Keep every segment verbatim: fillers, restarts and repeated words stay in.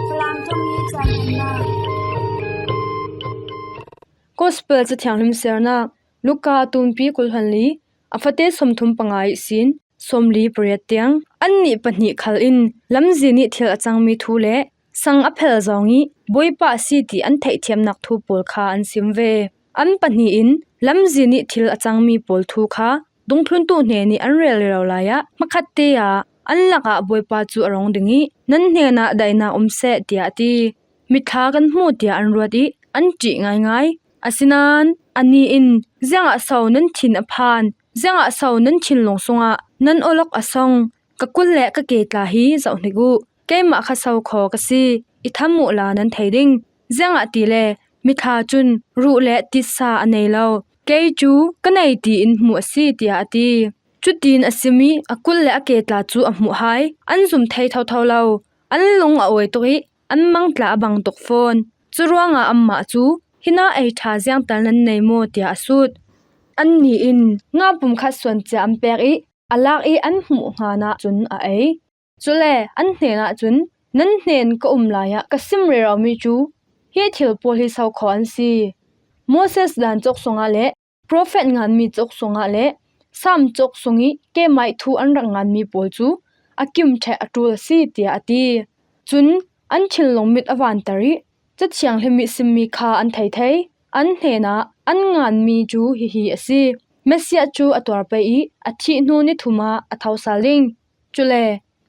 Falam thawngmi caan nunnak. Gospel Cathianghlim siarnak. Luka tunpi kul hluan li, a fate sawmthum panga ihsin sawmli pariat tiang. Annih pahnih khal in lamzin ih thil a cangmi thu le sang a phel zawng ih Bawipa a si ti an theihthiamnak thu pawl kha an sim ve. An pahnih in lamzin ih thil a cangmi pawl thu kha dungthluntu hnen ih an rel rero lai ah hmakhatte ah an lakah Bawipa cu a rung ding ih, "Nan hnenah daihnak um seh," tiah a ti. "Mithla kan hmu," tiah an ruat ih an ṭih ngaingai. Asinain anih in, "Ziangah so nan thin a phan? Ziangah so nan thinlung sungah nan awlok a song? Ka kul le ka ke tla hi zoh hnik uh. Keimah kha so khaw ka si, i tham uhla nan thei ding. Ziangahtile mithla cun ruh le titsa a nei lo. Kei cu ka nei tiin hmuh a si," tiah a ti. Cutin a sim ih a kul le a ke tla cu a hmuh hai. An zum thei thotho lo. An lung a awi tuk ih an mang tla a bang tuk fawn. Curuangah anmah cu, "Hinah ei ṭha ziangtal nan nei maw?" tiah a sut. Annih in nga pumkhat suan cia an pek ih a lak ih an hmuh hngah ahcun a ei. Cule an hnenah cun, "Nan hnen ka um lai ah ka sim reromi cu hi thil pawl hi so khaw an si. Moses daan cawk sungah le profet nganmi cawk sungah le Salm cawk sungih keimah ih thu an rak nganmi pawl cu a kim ṭheh a ṭul a si," tiah a ti. Cun an thinlung mit a vanter ih Cathianghlim ih simmi kha an thei thei. An hnenah an nganmi cu hihi a si: Messiah cu a tuar pei ih a thih hnu ni thum ah a tho sal ding. Cule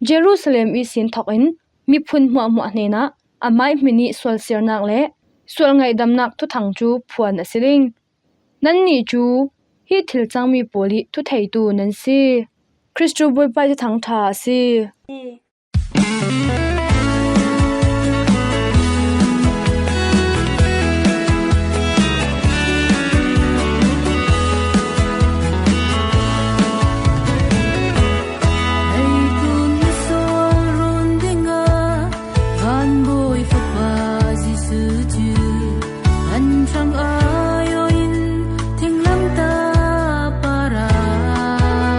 Jerusalem ihsin thokin miphun hmuahhmuah hnenah amai hmin ih sual siarnak le sual ngaihdamnak thuthang cu phuan a si ding. Nannih cu hi thil cangmi pawl ih thutheitu nan si. Khrih cu Bawipa ih Thuthang ṭha a si. Leitlun misual run dingah Van Bawi Fapa Jesuh cu an ṭang ai aw in thinglamtah parah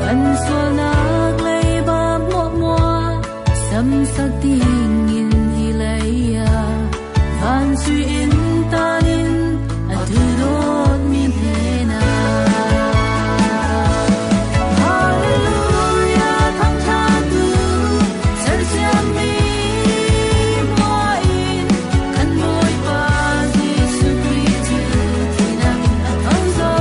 kan sualnak leiba hmuahhmuah samsak dingin hi lei ah van sui in tan in a duhdawtmi hnenah, Hallelujah, thangṭhattu sersiammi hmuah in kan Bawipa Jesuh Khrih cu thihnak in a tho zo.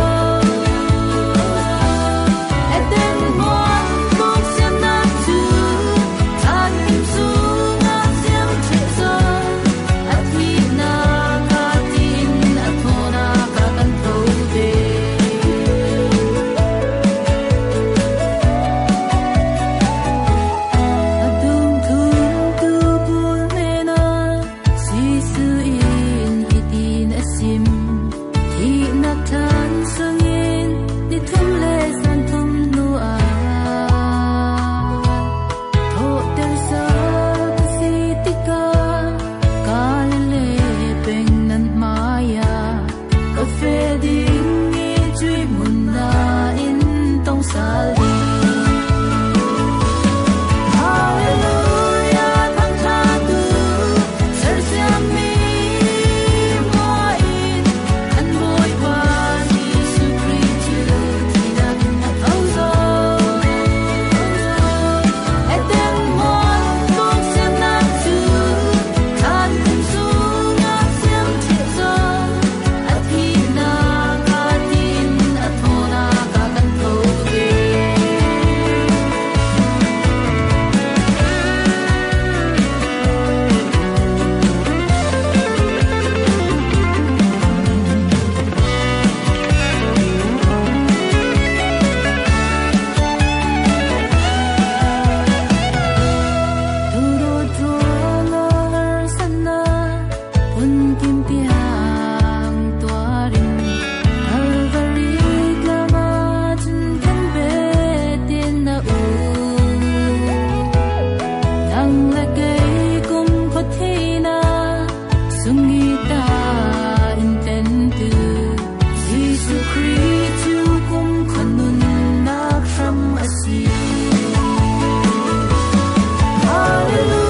Eden hmuan tuk siannak cu thlanim sungah siam ṭheh zo. A thihnak a tin a thawhnak ah kan tho ve. A dungthluntu pawl hnenah Jesuh in hitin a sim: Thihnak ṭhan sungin ni thum le zan thum hnu ah thawhter sal ka si tikah Galilee peng nan hmaiah ka feh ding ih cuih hmun ah in tong sal ding. Hallelujah, thangṭhattu sersiammi hmuah in kan Bawipa Jesuh Khrih cu thihnak in a tho zo. Eden hmuan tuk siannak cu thlanim sungah siam ṭheh zo. A thihnak a tin a thawhnak ah kan tho ve. Turawt ruangah harsatnak phunkim tiang tuar in Kalvari tlang ah cun kan betin na um. Nang le kei kumkhua thihnak sung ih ta in tlentu Jesuh Khrih cu kumkhua nunnak hram a si. Hallelujah.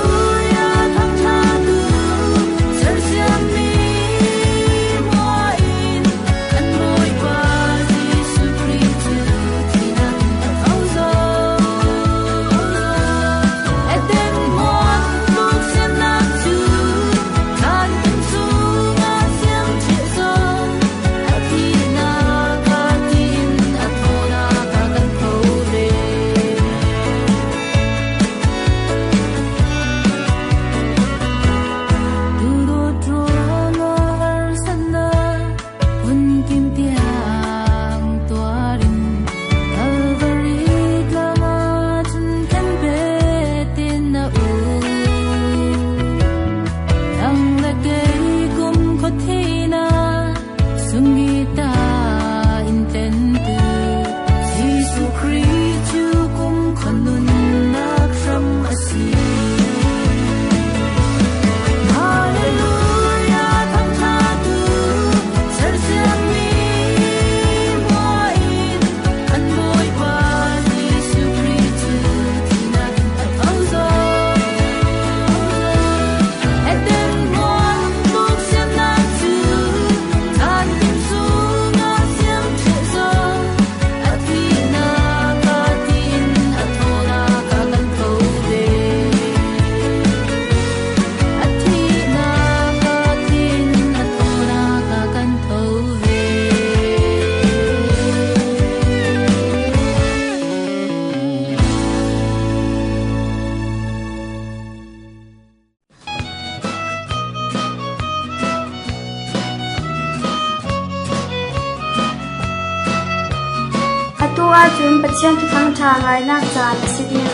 Pathian thuthang ṭha ngainak caan a si ding.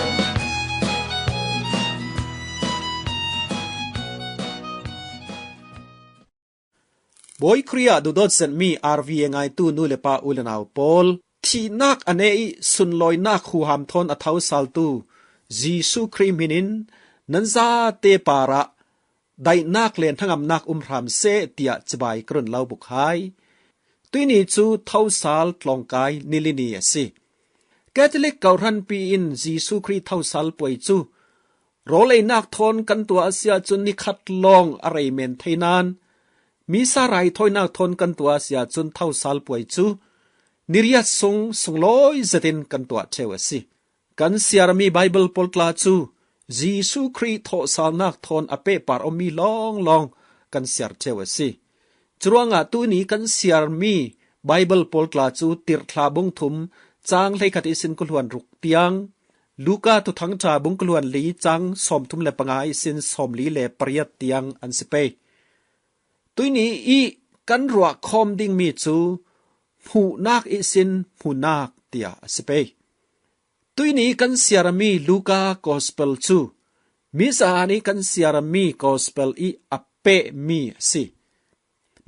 Bawi Khrih ah duhdawt zetmi R V A ngaitu nu le pa u le nau pawl, thihnak a ne ih sunlawinak huham thawn a thosaltu Jesuh Khrih hminin nan zate parah daihnak le hnangamnak um hram seh, tiah cibai ka run lo buk hai. Tuini cu thosal tlawngkai ni li ni a si. Catholic kawhhranpi in Jesuh Khrih thosal puai cu rawl einak thawn kan tuah a si ahcun nikhat lawng a rei men thei nain, Misa raithawinak thawn kan tuah a si ahcun thosal puai cu niriat sung sunglawi zetin kan tuah ṭheu a si. Kan siarmi Baibal pawl tla cu Jesuh Khrih thawhsalnak thawn a pehpar awmi lawnglawng kan siar ṭheu a si. Curuangah tuni kan siarmi Baibal pawl tla cu Tirhthlah bung thum cang hleikhat ihsin kuluan ruk tiang, Luka thuthangṭha bung kuluan li cang sawmthum le panga ihsin sawmli le pariat tiang an si pei. Tuini ih kan ruah khawm dingmi cu hmuhnak ihsin hmunak tiah a si pei. Tuini kan siarmi Luka Gospel cu mizan ih kan siarmi Gospel ih a pehmi a si.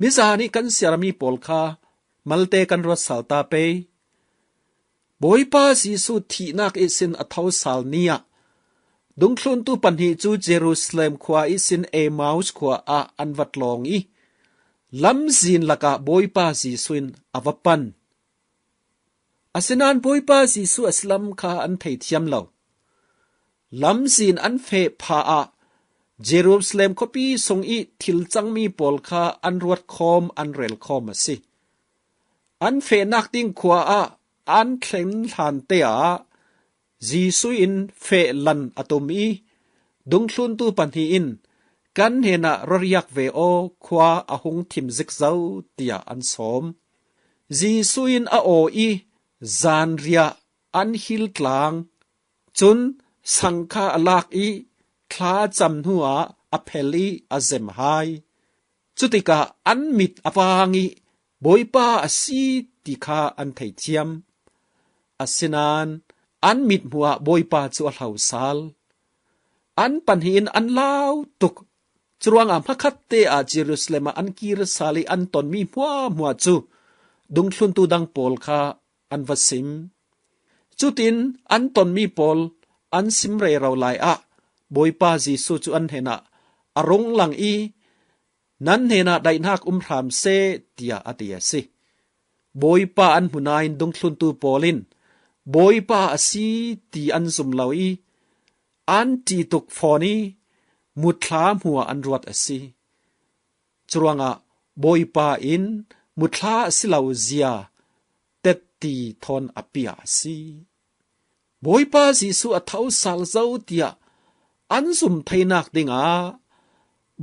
Mizan ih kan siarmi pawl kha malte kan ruat sal ta pei. Bawipa Jesuh thihnak ihsin a thosal ni ah dungthluntu pahnih cu Jerusalem khua ihsin Emmaus khua ah an va tlawng ih lamzin lakah Bawipa Jesuh in a va pan. Asinain Bawipa Jesuh a si lam kha an thei thiam lo. Lamzin an feh pha ah Jerusalem khuapi sung ih thil cangmi pawl kha an ruat khawm, an rel khawm a si. An fehnak ding khua ah an thleng hlan te ah Jesuh in feh lan a tum ih dungthluntu pahnih in, "Kan hnenah ra riak ve aw, khua a hung thim zik zo," tiah an sawm. Jesuh in a aw ih zanriah an hil tlang. Cun sang kha a lak ih thla cam hnuah a phel ih a zem hai. Cutikah an mit a vang ih Bawipa a si ti kha an thei thiam. Asinain an mit hmuah Bawipa cu a hlo sal. An pahnih in an lau tuk. Curuangah hmakhatte ah Jerusalem ah an kir sal ih an tonmi hmuahhmuah cu dungthluntu dang pawl kha an va sim. Cutin an tonmi pawl an sim rero lai ah Bawipa Jesuh cu an hnenah a rung lang ih, "Nan hnenah daihnak um hram seh," tiah a ti a si. Bawipa an hmu nain dungthluntu pawl in Bawipa a si ti an zum lo ih, an ṭih tuk fawn ih muthla hmuah an ruat a si. Curuangah Bawipa in muthla a si lo zia tetti thawn a pia a si. Bawipa Jesuh a thosal zo tiah an zum theinak dingah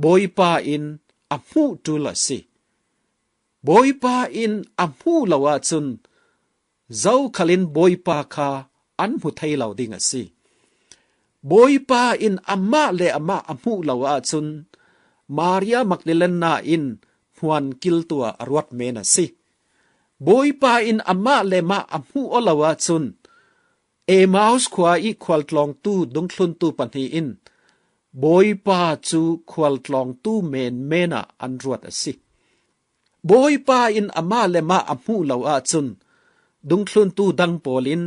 Bawipa in a hmuh ṭul a si. Bawipa in a hmuh lo ahcun zokhal in Bawipa kha an hmu thei lo ding a si. Bawipa in amah le amah a hmuh lo ahcun Maria Magdalena in hmuan kiltu ah a ruat men a si. Bawipa in amah le amah a hmuh aw lo ahcun Emmaus khua ih khualtlawngtu dungthluntu pahnih in Bawipa cu khualtlawngtu menmen ah an ruat a si. Bawipa in amah le amah a hmuh lo ahcun dungthluntu dang pawl in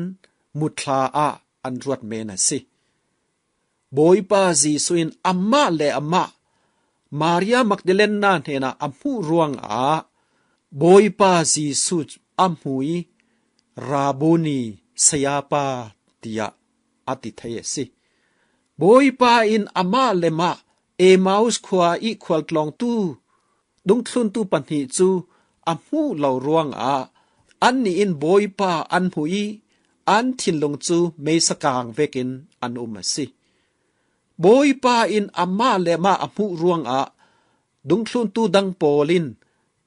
muthla ah an ruat men a si. Bawipa Jesuh in amah le amah Maria Magdalena hnenah a hmuh ruangah Bawipa Jesuh a hmu ih, "Rabuni, Sayapa," tiah a ti thei a si. Bawipa in amah le amah Emmaus khua ih khualtlawngtu dungthluntu pahnih cu a hmuh lo ruangah annih in Bawipa an hmu ih an thinlung cu meisa kang vekin an um a si. Bawipa in amah le amah a hmuh ruangah dungthluntu dang pawl in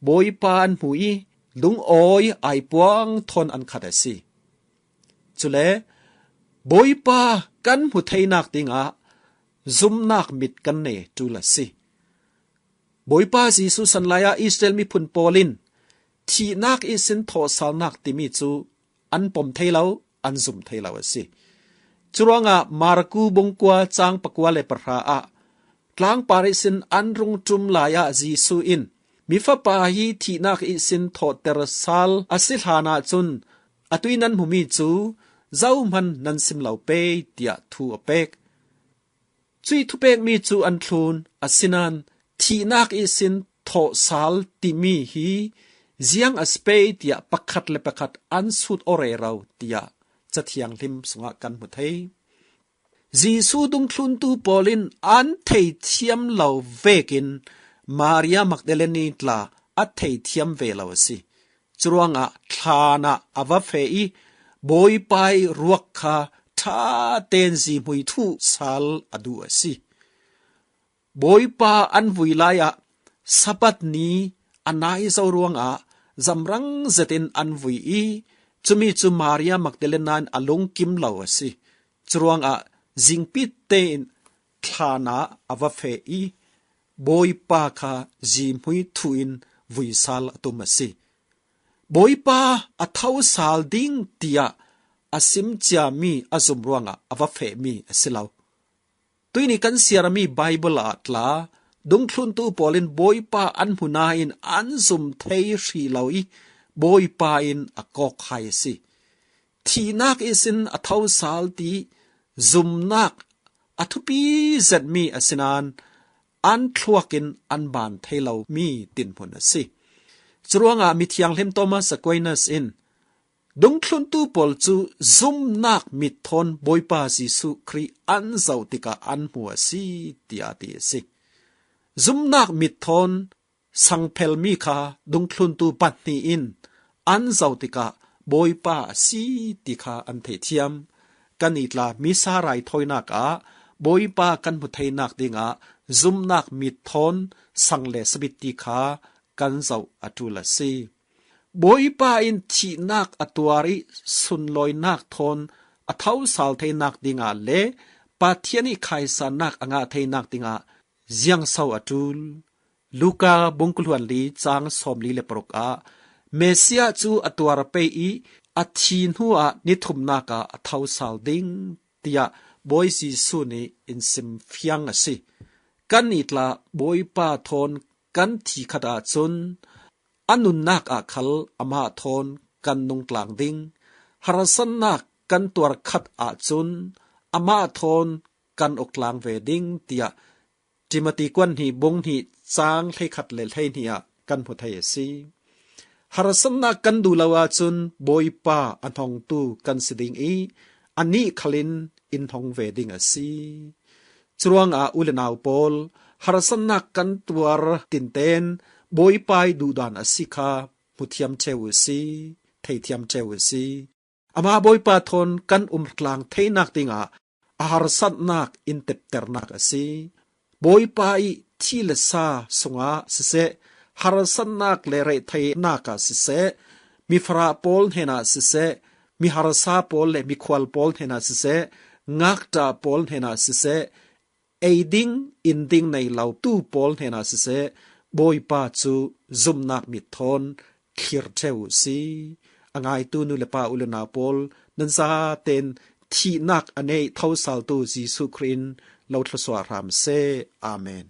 Bawipa an hmu ih lungawi aipuang thawn an khat a si. Cule Bawipa kan hmu theinak dingah zumnak mit kan nei ṭul a si. Bawipa Jesuh san lai ah Israel miphun pawl in thihnak ihsin thawhsalnak timi cu an pom thei lo. an zum thei lo a si. Curuangah Marku bung kua cang pakua le pahra ah tlangpar ihsin an rung ṭum lai-ah Jesu in, "Mi Fapa hi thihnak ihsin thawhter sal a si hlan ahcun atu i nan hmumi cu zohman nan sim lo pei," tiah thu a pek. Cuih thupekmi cu an thlun, asinain thihnak ihsin thawh sal timi hi ziang a si pei tiah pakhat le pakhat an sut aw rero tiah Cathiang Hlim sungah kan hmu thei. Jesu dungthluntu pawl in an theithiam lo vekin Maria Magdalini tla a theithiam ve lo a si. Curuangah thlan ah a va feh i Bawipa ih ruak kha ṭha tein zihmui thuh sal a duh a si. Bawipa an vui lai ah Sabbath ni a nai zo ruangah zamrang zetin an vui i cumi cu Maria Magdalena in a lungkim lo a si. Curuangah zingpi tein thlan ah a va feh i Bawipa kha zihmui thuh in vui sal a tum a si. Bawipa a tho sal ding tiah a sim ciami a zum ruangah a va fehmi a si lo. Tuihni kan siarmi Baibal ah tla dungthluntu pawl in Bawipa an hmu nain an zum thei hrih lo i Bawipa in a kawk hai a si. Thihnak ihsin a tho sal ti zumnak a thupi zetmi asinain an thluak in an ban thei lomi dinhmun a si. Curuangah mithianghlim Thomas Aquinas in dungthluntu pawl cu zumnak mit thawn Bawipa Jesuh Khrih an zoh tikah an hmu a si, tiah a ti a si. Zumnak mit thawn sangphelmi kha dungthluntu pahnih in an zoh tikah Bawipa a si ti kha an theithiam. Kan i tla misa raithawinak ah Bawipa kan hmu theinak dingah zumnak mit thawn sang le sabit ti kha kan zoh a ṭul a si. Bawipa in thihnak a tuar i sunlawinak thawn a tho sal theinak dingah le Pathian i khaisannak a ngah theinak dingah ziangso a ṭul. Luka bung kul hluan li cang sawmli le paruk ah Messiah cu a tuar pei i a thi hnuah ni thumnak ah a tho sal ding tiah Bawi Jesuh nih in sim fiang a si. Kan i tla Bawipa thawn kan thi khat ahcun a nunnak ah khal amah thawn kan nungtlang ding. Harsatnak kan tuar khat ahcun amah thawn kan uktlang ve ding tiah Timothy kuan hnih bung hnih cang hleikhat le hleihnih ah kan hmu thei a si. Harsatnak kan duh lo ahcun Bawipa a hnongtu kan si ding i anih khalin in hnong ve ding a si. Curuangah u le nau pawl, harsatnak kan tuar tinten Bawipa ih duhdan a si kha hmuthiam ṭheu u si, theithiam ṭheu u si. Amah Bawipa thawn kan umtlang theinak dingah a harsatnak in tepternak a si. Bawipa ih thi le sa sungah siseh, harsatnak le rehtheinak ah siseh, mifarah pawl hnenah siseh, miharsa pawl le mikhual pawl hnenah siseh, ngakṭah pawl hnenah siseh, ei ding in ding nei lo tu pawl hnenah siseh, Bawipa cu zumnak mit thawn thlir ṭheu u si. A ngaitu nu le pa u le nau pawl, nan zaten thihnak a neih thosaltu Jesuh Khrih in lo thluasuah hram seh. Amen.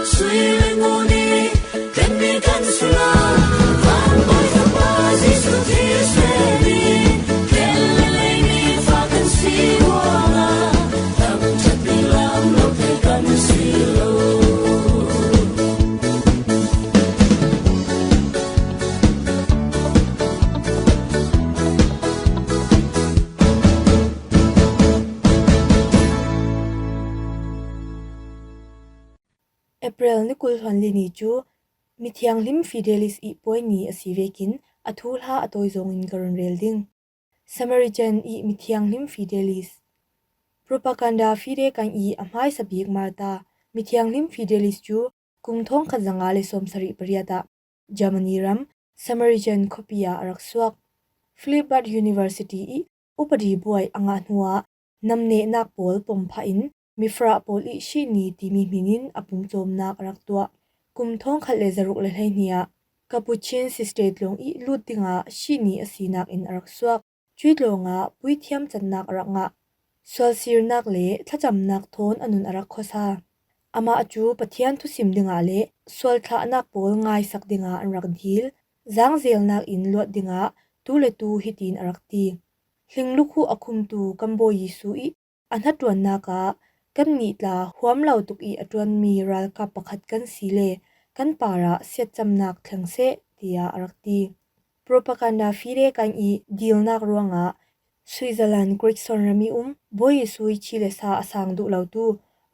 Sui le nguni, kan mi kan sula, van boy ka pa Jesu Christ le mi, kan le mi fa kan si wala, tam chat ni lam lo pe kan si lo. April ni kul hluan li ni cu mithianghlim Fidelis i puai ni a si vekin a thuhla a tawi zawngin ka run rel ding. Samaritan i mithianghlim Fidelis. Propaganda Fide kan i a hmaisa bik Marta, mithianghlim Fidelis cu kum thawngkhat zanga le sawmsarih pariat ah Germany ram Samaritan khuapi ah a rak suak. Philibert University i upadi buai a ngah hnuah namnehnak pawl pom phah in mifrah pawl i Shini timi hminin a pumcawmnak a rak tuah. Kum thawngkhat le zaruk le hleihnih ah Capuchin Sister tlawng i lut dingah Shini a sinak in a rak suak. Cuih tlawngah puithiam cannak a rak ngah. Sualsirnak le thlacamnak thawn a nun a rak khuasa. Amah cu Pathian thusim dingah le sualthlahnak pawl ngaisak dingah an rak dil. Zangzelnak in luat dingah tu le tu hitin a rak ti. Hlinglukhuh a khumtu kan Bawi Jesuh i a hnaṭuannak ah kannih tla huam lo tuk i a ṭuanmi ralkap pakhat kan si le kan parah siatcamnak thleng seh, tiah a rak ti. Propaganda Fide kan i dilnak ruangah Switzerland Grigson ram i um Bawi Jesuh i thi le sa a sang duh lotu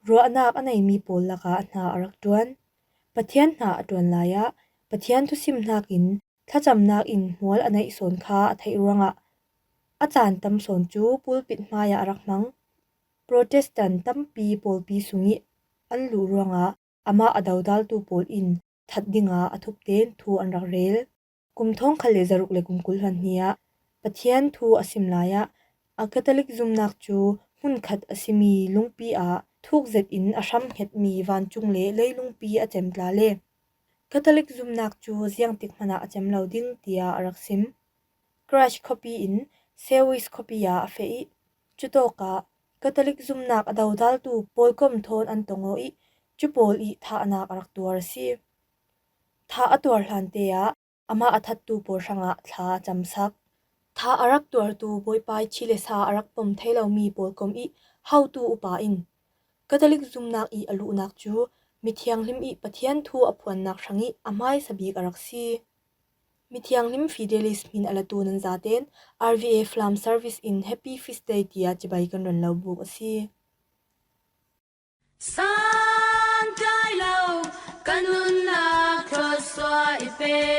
ruahnak a neimi pawl lakah hna a rak ṭuan. Pathian hna a ṭuan lai ah Pathian thusim hnakin thlacamnak in hmual a neih sawn kha a theih ruangah a caan tam sawn cu pulpit hmaiah a rak hmang. Protestant tampi pawlpi sung i an luh ruangah amah a dodaltu pawl in that dingah a thupten thu an rak rel. Kum thawngkhat le zaruk le kum kul hluan hnih ah Pathian thu a sim lai ah a Catholic zumnak cu hmunkhat a simi lungpi ah thuk zet in a hram hngetmi vancung le leilungpi a cem tla le Catholic zumnak cu ziangtik hmanh ah a cem lo ding, tiah a rak sim. Crash khuapi in Sewis khuapi ah a feh i, cutawkah Catholic zumnak a dodaltu pawlkom thawn an tong aw i, cu pawl i thahnak a rak tuar a si. Thah a tuar hlante ah amah a thattu pawl hrangah thla a camsak. Thah a rak tuartu Bawipa i thi le sa a rak pom thei lomi pawlkom i hotu upa in Catholic zumnak i a luhnak cu mithianghlim i Pathian thu a phuannak hrang i a hmaisa bik a rak si. Mithianghlim Fidelis hmin a latu nan zaten R V A Falam Service in Happy Feast Day tiah cibai kan ron lo buk a si. San kai lo, kan nunnak thluasuah i pe.